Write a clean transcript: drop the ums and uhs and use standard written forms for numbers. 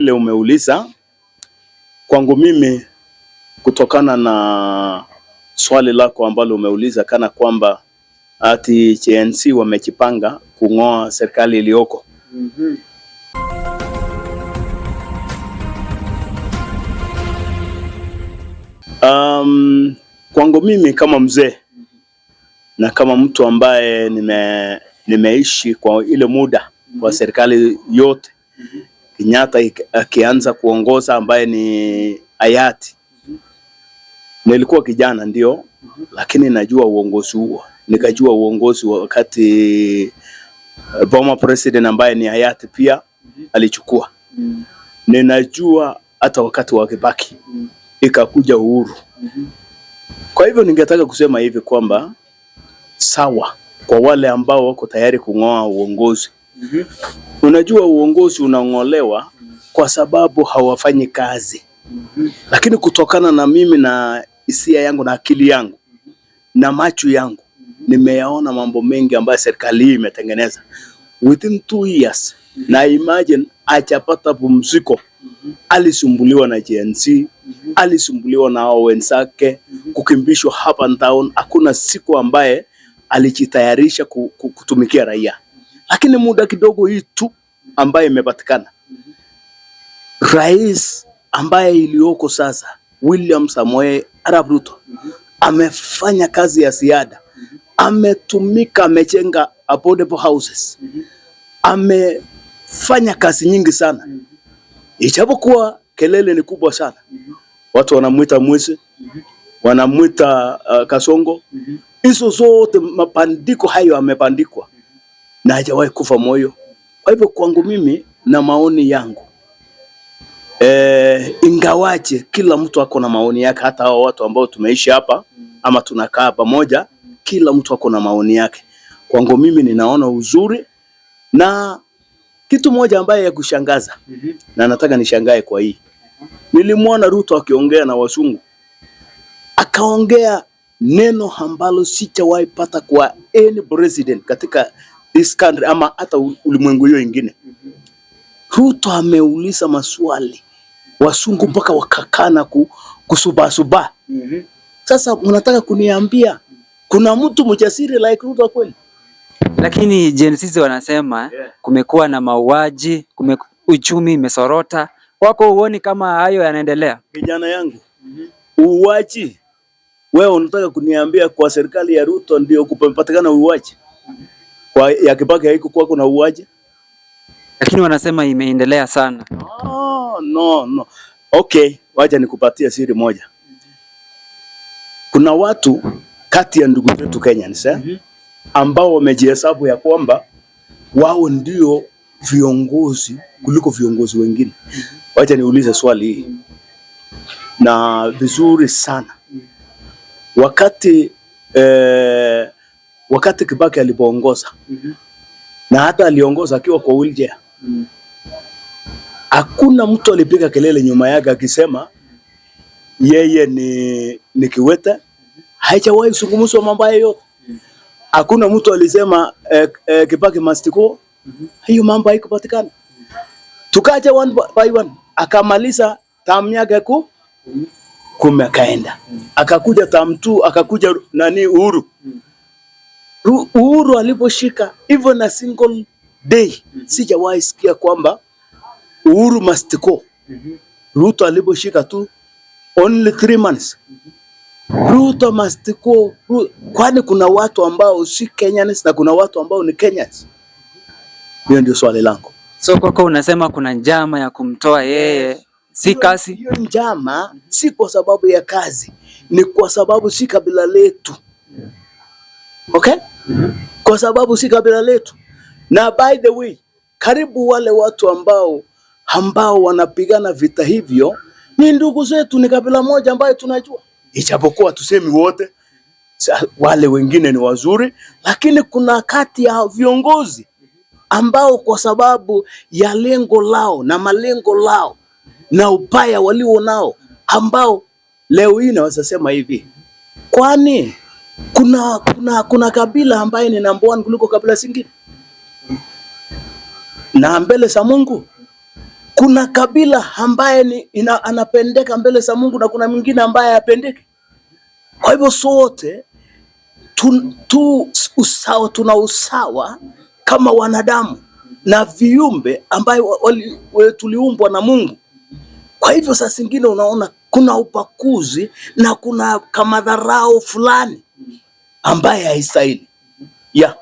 Ile umeuliza kwangu mimi, kutokana na swali lako ambalo umeuliza kana kwamba ati Gen Z wamejipanga kung'oa serikali iliyoko. Kwangu mimi kama mzee na kama mtu ambaye nimeishi kwa ile muda kwa serikali yote, Kenyatta akianza kuongoza ambaye ni hayati, nilikuwa kijana ndio, lakini najua uongozi huo, nikajua uongozi wakati former president ambaye ni hayati pia alichukua. Ninajua hata wakati wa Kibaki, ikakuja Uhuru. Kwa hivyo ningetaka kusema hivi kwamba sawa, kwa wale ambao wako tayari kung'oa uongozi. Unajua uongozi unang'olewa kwa sababu hawafanyi kazi. Lakini kutokana na mimi na hisia yangu na akili yangu na macho yangu, nimeyaona mambo mengi ambayo serikali hii imetengeneza within 2 years, na imagine hajapata pumziko. Alisumbuliwa na Gen Z, alisumbuliwa na hao wenzake, kukimbishwa hapa and down. Hakuna siku ambaye alijitayarisha kutumikia raia, lakini muda kidogo hii tu ambaye imepatikana, rais ambaye iliyoko sasa William Samoei Arap Ruto amefanya kazi ya ziada, ametumika, amejenga affordable houses, amefanya kazi nyingi sana, ijapokuwa kelele ni kubwa sana. Watu wanamwita mwizi, wanamwita Kasongo. Hizo zote mapandiko hayo amepandikwa na hajawahi kufa moyo. Kwa hivyo kwangu mimi na maoni yangu ingawaje kila mtu ako na maoni yake, hata hao watu ambao tumeishi hapa ama tunakaa pamoja, kila mtu ako na maoni yake. Kwangu mimi ninaona uzuri na kitu moja ambaye ya kushangaza na nataka nishangae kwa hii, nilimwona Ruto akiongea na wasungu, akaongea neno ambalo sijawahi pata kwa any president katika this country ama hata ulimwengu hiyo ingine. Ruto ameuliza maswali wasungu mpaka wakakana kusubasuba. Sasa unataka kuniambia kuna mtu mjasiri like Ruto kweli? Lakini Gen Z wanasema kumekuwa na mauaji, uchumi imesorota. Kwako huoni kama hayo yanaendelea? Kijana yangu, uuaji, wewe unataka kuniambia kwa serikali ya Ruto ndio kupatikana uuaji? Kwa ya Kibaki haikukuwa kuna uuaji? Lakini wanasema imeendelea sana. Oh, no, no. Okay, wacha nikupatie siri moja. Kuna watu kati ya ndugu zetu Kenyans ambao wamejihesabu ya kwamba wao ndio viongozi kuliko viongozi wengine. Wacha niulize swali hii na vizuri sana. Wakati Kibaki alipoongoza na hata aliongoza akiwa kwa wheelchair, hakuna mtu alipiga kelele nyuma yake akisema yeye ni kiwete. Haijawahi zungumzwa mambo hayo yote. Hakuna mtu alisema Kibaki must go. Hiyo mambo haikupatikana. Tukaja one by one, akamaliza term yake 10 akaenda. Akakuja term 2, akakuja nani Uhuru. Uhuru aliposhika even a single day sijawahi sikia kwamba Uhuru must go. Ruto aliposhika tu only 3 months, Ruto must go. Kwani kuna watu ambao si Kenyans na kuna watu ambao ni Kenyans? Hiyo ndio swali langu. So kwako unasema kuna njama ya kumtoa yeye, si kazi? Hiyo njama si kwa sababu ya kazi, ni kwa sababu si kabila letu. Okay? Kwa sababu si kabila letu. Na by the way, karibu wale watu ambao wanapigana vita hivyo ni ndugu zetu, ni kabila moja ambayo tunajua, ijapokuwa tusemi wote, wale wengine ni wazuri, lakini kuna kati ya viongozi ambao kwa sababu ya lengo lao na malengo lao na ubaya walio nao, ambao leo hii naweza sema hivi, kwani kuna kabila ambaye ni number one kuliko kabila zingine? Na mbele za Mungu Kuna kabila ambaye anapendeka mbele za Mungu na kuna mwingine ambaye hapendeki. Kwa hivyo sote tu usawa, tuna usawa kama wanadamu na viumbe ambaye tuliumbwa na Mungu. Kwa hivyo saa zingine unaona kuna ubaguzi na kuna kamadharau fulani ambaye haistahili. Yeah.